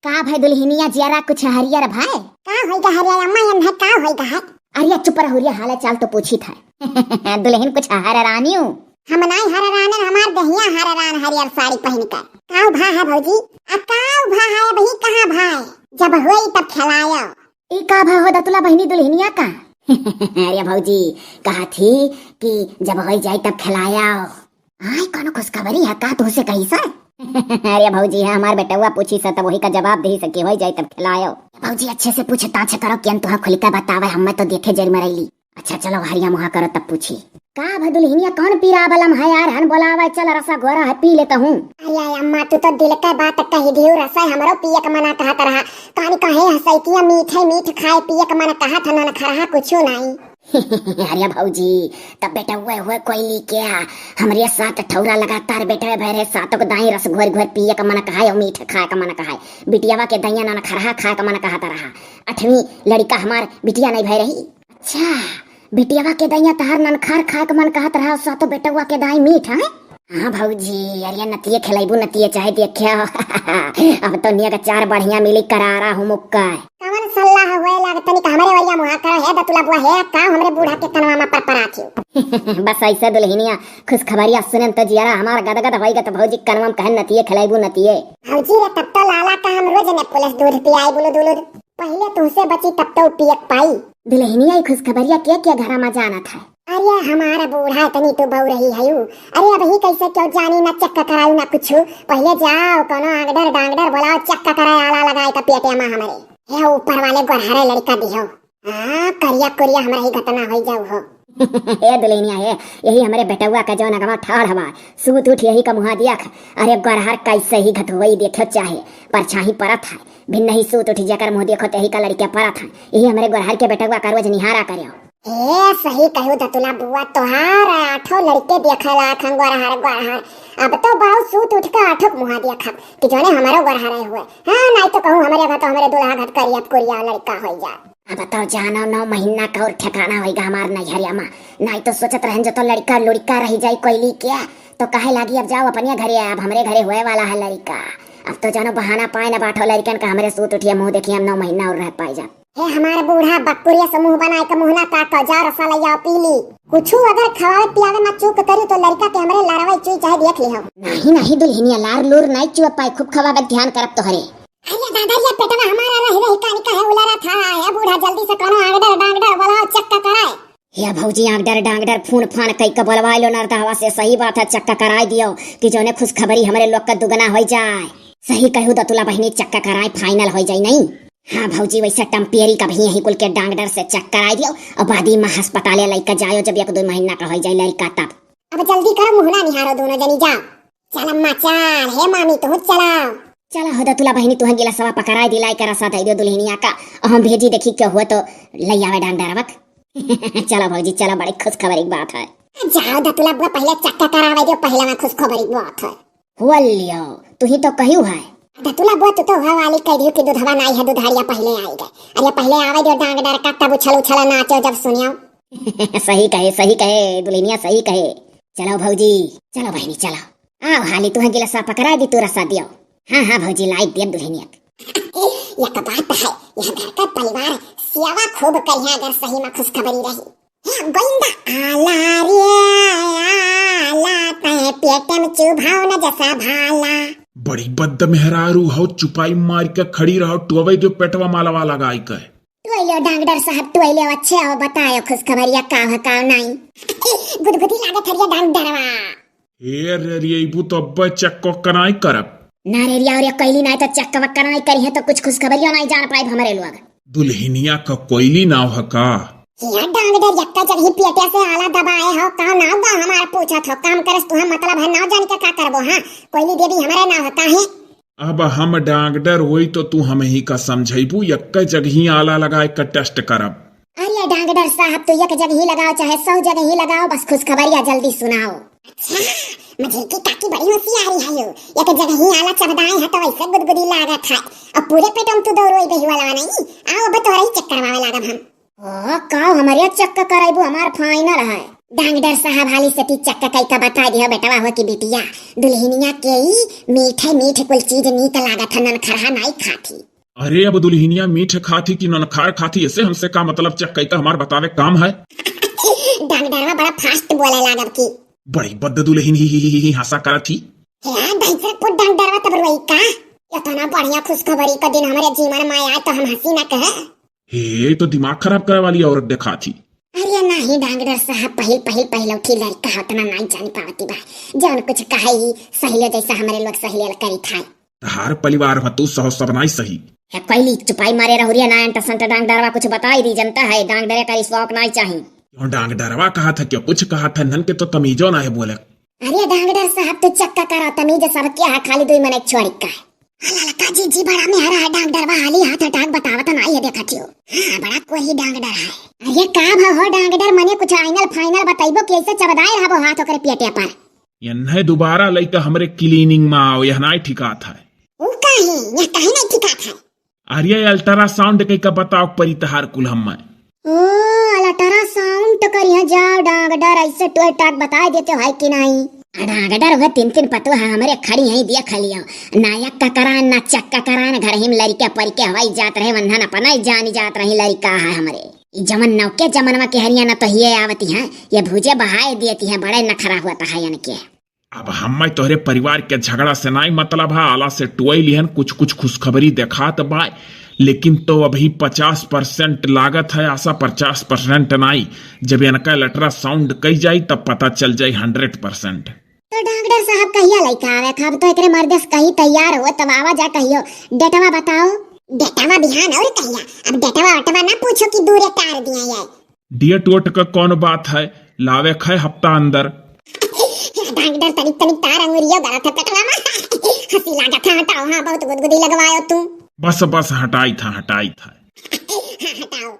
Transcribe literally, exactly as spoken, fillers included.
का भाई दुल्हनिया जियरा कुछ हरियर भाई? का होइगा हरियर अम्मा, एन्हे का होइगा है? अरे चुप रहो रे, हाल चाल तो पूछी था। दुल्हन कुछ हररानियो? हम नाई हररान, हमार दहिया हररान हरियर साड़ी पहिन के। काउ भा है भौजी? आ काउ भा है, अबही कहाँ भा है? जब होई तब खेलायो। ई का भा हो दतुला बहिनी दुल्हनिया का? अरे भौजी, कहा थी कि जब होई जाई तब खेलायो। आय, कौनो खुशखबरी है का तुहसे कही सर? अरे भौजी है, हमार बेटवा पूछी सर, तब वही का जवाब दही सर कि होई जाई तब खेलायो। भौजी अच्छे से पूछ ताछ करो, केन तुहा खुल के बतावे, हमें तो देखे जरी मरैली। अच्छा चलो हरिया मुहा करो तब पूछी। का भा दुल्हनिया कौन पीरा बलम है यार, हन बोलावे चल रसा घोरा है पी लेता हूँ। अरे अम्मा तू तो दिल के बात कही दियो, रसा हमरो पिए के मना कहत रहा। कानी कहे हसैतिया मीठे मीठ खाए पिए के मन कहत है, ननखरहा कुछो नाई। अरे भौजी, तब बेटवा हुए कोइली क्या? हमरे सात ठौरा लगातार बेटवे भरे सातों के दाई रस घोर घोर पिए के मन कहाय और मीठ खाए के मन कहाय। बिटियावा के दैया ननखरहा खाए के मन कहत रहा। अठवीं लड़िका हमार बिटिया नहीं भय रही। अच्छा, बिटियावा के दैया तहार ननखार खाए के मन कहत रहा, सातों बेटवा के दाई मीठ है? हाँ भौजी, अरे नतिये खेलैबू नतिये चाहे देखियो। अब तो निया के चार बढ़िया मिली करारा हूँ मुक्का। कवन सल्लाह हुए लाग तनिक हमरे वरिया मुहा करो, हे दतुला बुआ, हे का हमरे बूढ़ा के कनवा में परपरा थियो। बस ऐसे दुल्हनिया खुशखबरिया सुनन तो जियरा हमार गदगद होई गत भौजी कनवा में कहन नतिये खेलैबू नतिये। भौजी रे तब तो लाला का हम रोज ने पुलिस दूध पियाई बुलुद बुलुद। पहिले तुहसे बची तब तो पियक पाई। दुल्हनिया ई खुशखबरिया के के घरा में जानत है? अरे हमारा बूढ़ा तनी तो बऊ रही है यू। अरे अबही कैसे क्यों जानी ना चेक कराई ना कुछ। पहिले जाओ कोनो आंगडर डांगडर बोलाओ चेक कराए आला लगाए तो पेटे में हमरे। हे ऊपर वाले गोरहरे लड़का दिहो। हाँ करिया करिया हमरा ही घटना होई जाऊ हो। ए दुल्हनिया हे, यही हमरे बेटवा का जौन अगवा ठाड़ हवा, सूत उठ यही का मुहा दिया ख-, अरे गोरहर कैसे ही घत होई देखो चाहे, परछाही परत है, भिन्न ही सूत उठ जेकर मुँह देखो तेही का लड़के परत है, यही हमरे गोरहर के बेटवा का रोज निहारा करियो। ए सही कहू दतुला बुआ, तोहार आठो लड़के देखे लायक हैं गोरहर गोरहर। अब तो बाऊ सूत उठ के आठो के मुहा देखब कि जौने हमरो गोरहर हुए। हाँ नाई तो कहूँ हमरे घर तो हमरे दुल्हा घर करिया कुरिया लड़का होई जा। अब तो जानो नौ महीना का और ठिकाना होइगा हमार नैहरिया मा। नाई तो सोचत रहन जो तो लड़का लुड़का रह जाई कोइली के, तो कहे लागी अब जाओ अपने घरे, अब हमरे घरे होए वाला है लड़का। अब तो जानो बहाना पाए न बाठो लड़कन का हमरे सूत उठिए मुँह देखिए हम नौ महीना और रह पाए जा। हे हमार बूढ़ा बकुरिया से मुँह बनाए के मुँह ना काटो, जाओ रसा ले जाओ पी ली। कुछ अगर खवावे पियावे में चूक करी तो लड़का के हमरे लड़वाई चुई चाहे देख लिहो। नहीं नहीं दुल्हनिया लार लूर नाई चुआ पाए, खूब खवावे ध्यान करब तोहरे। अरे दादा, ये पेटवा हमारा रह रही कानी काहे उलरा था? ए बूढ़ा, जल्दी से कोनो आंगडर डांगडर बोलाओ, चक्का कराए। हे भौजी, आंगडर डांगडर फून फान कई के बोलवाए लो नरदहवा से। सही बात है, चक्का कराए दियो कि जौने खुशखबरी हमरे लोग का दुगना होई जाए। सही कहू दतुला बहिनी, चक्का कराए फाइनल होई जाई नहीं। हाँ भौजी, वैसे टम्पियरी का भी यही कुल के डांगडर से चेक कराए दियो और बादी में अस्पताले लइका जायो जब एक दो महीना का होई जाए लड़का तब। अब जल्दी करो, मुहना निहारो दोनों जनी, जाओ। चल अम्मा चल, हे मामी तुहूँ चलाओ। चला हो दतुला बहिनी, तुहँ गिलासवा पकड़ाए दिलाई के रसा दे दियो दुल्हनिया का, और हम भेजी देखी क्यों हुआ तो लई आवे डांगडरवा के। चला भौजी चला, बड़ी खुशखबरी की बात है। जाओ दतुला बुआ, पहिले चक्का करावे दियो, पहिले में खुशखबरी की बात है। हुआ लियो, तुही तो कहियो है। दतुला बुआ तू तो हुआ वाली कह दियो कि दूधवा नाई है, दुधारिया पहिले आई गए। अरे पहिले आवे दियो डांगडर का, तब उछल उछल नाचो जब सुनियो। सही कहे, सही कहे दुल्हनिया, सही कहे। चलो भौजी, चलो बहिनी चलो। आओ हाली, तुहँ गिलासा पकड़ाए दी, तू रसा दियो। हाँ हाँ भौजी, लाई दियब दुल्हनिया के। एक बात है, यह घर का परिवार सेवा खूब करिया अगर सही में खुशखबरी रही। हे गोइंदा आला रे आला, तै पेट में चुभाव न जसा भाला। बड़ी बद मेहरारू हो, चुपाई मार के खड़ी रहो, टोवे दियो पेटवा मालवा लगाई के। टोइलो डांगडर साहब, टोइलो, अच्छे हो, बतायो खुशखबरिया का हो का नाई। गुदगुदी लागत हरिया डांगडरवा। ए रे रे, अबू तो अब्बे चेक को कनाई करब। ना रे रिया, और कोइली नाई तो चेक को कनाई करी है तो कुछ खुशखबरिया नाई जान पाए हमरे लोग। दुल्हनिया का कोइली नाव है का? हिया डांगडर यक्का जगही पेटिया से आला दबाए हो, का नाव बा हमार पूछत हो, काम करस तुहा मतलब है, नाव जान के का करबो, हाँ? कोइली देवी हमरे नाव है, काहे? अब हम डांगडर होई तो तू हमही का समझैबू, यक्का जगही आला लगाए का टेस्ट करब। अरे डांगडर साहब, तू एक जगही लगाओ चाहे सौ जगही लगाओ, बस खुशखबरिया जल्दी सुनाओ। अच्छा, मझिलकी काकी बड़ी होशियारी है यो, एक जगही आला चबदाए है तो वैसे गुदगुदी लागत है, अब पूरे पेट में तू दौड़ोई बेही वाला नहीं, आओ अब तोहरा ही चेक करवावे लागब हम। ओ, का हमरे चेक कराइबू, हमार फाइनल है। डॉक्टर साहब, हाली से ती चेक कई का बता दियो बेटवा हो कि बिटिया, दुल्हनिया के ई मीठे मीठे कुल चीज नीक लागत है, ननखरहा नाई खाती। अरे, अब दुल्हनिया मीठ खाती कि ननखार खाती, ऐसे हमसे का मतलब? चेक कई का हमार बतावे काम है। डॉक्टरवा बड़ा फास्ट बोले लागब की। बड़ी बद दुल्हन ही, ही, ही, ही हंसा करत ही। हे, दहिजर पुत डॉक्टरवा तब रोई का? इतना बढ़िया खुशखबरी का दिन हमरे जीवन में आए तो हम हंसी ना कहे। हे, तो दिमाग खराब करे वाली औरत देखात ही। अरे नाही डॉक्टर साहब, पहिल, पहिल, पहिलौठी लड़का है, उतना नाही जान पावती बा। जौन कुछ कहे ही सहेलियो जैसा हमरे लोग सहेलियल करी था। तहार परिवार में तू सहो सब नाही सही। हे कोइली, चुपाई मारे रहुरिया ना, अंट संट डॉक्टरवा कुछ बताई दी, जनता है, डॉक्टरे का रिश्वत नाही चाही। क्यों डॉक्टरवा कहा था, क्यों कुछ कहा था, नन के तो तमीजो ना है बोले। अरे डॉक्टर साहब, तू चेक करा, तमीज सबके है, खाली दुई मने छोड़ी का है। हाँ, ललका जीजी बड़ा मेहरा है डॉक्टरवा, हाली हाथ हटाक बतावत नाई है, देखत हियो। हाँ, बड़ा कोई डॉक्टर है। अरे का भा हो डॉक्टर, मने कुछ आइनल फाइनल बतैबो, कैसे चबदाए रहबो हाथ ओकरे पेटे पर? यन्हे दोबारा लइका हमरे क्लिनिक में आओ, यह नाई ठिकात है। ऊ काहे? यह काहे नाई ठिकात है? अरे अल्ट्रासाउंड कई का बताओ परी तहार कुल हम्मे। ओ, अल्ट्रासाउंड तो करिया जाओ डॉक्टर, ऐसे टोए टाक बताए देते हो है कि नहीं? आ डॉक्टर, वह तीन तीन पतोह है हमरे खड़ी हैं, देख लियो। ना यक्का करान, ना चक्का करान, घर ही में लड़के परिके हवाई जात रहे, वंधन अपना ही जानी जात रही लड़का है हमरे। ई जमन नौके जमनवा के हरिया ना तो हिये आवती हैं, ये भूजे बहाए देती हैं, बड़े नखरा हुआ था है इनके। अब हम्मे तोहरे परिवार के झगड़ा से नाई मतलब है, आला से टोई लिहन, कुछ कुछ खुशखबरी देखात बा, लेकिन तो अभी पचास परसेंट लागत है, आसा पचास परसेंट नाई। जब इनका अल्ट्रासाउंड कई जाई तब पता चल जाई हंड्रेड परसेंट। तो डॉक्टर साहब कहिया लइका आवे? अब तो एकरे मर्दे से कहीं तैयार हो तब आवा जा कहियो। डेटवा बताओ। डेटवा बिहान और कहिया? अब डेटवा ओटवा ना पूछो कि दूरे टार दिया ये। डेट वोट का कौन बात है, लावे खे हफ्ता अंदर। डॉक्टर तनिक तनिक तार अंगुरियो गलत है पेटवा में। हंसी लागत है, हटाओ, हाँ बहुत गुदगुदी लगवायो तू। बस बस हटाई था, हटाई था। हाँ हटाओ।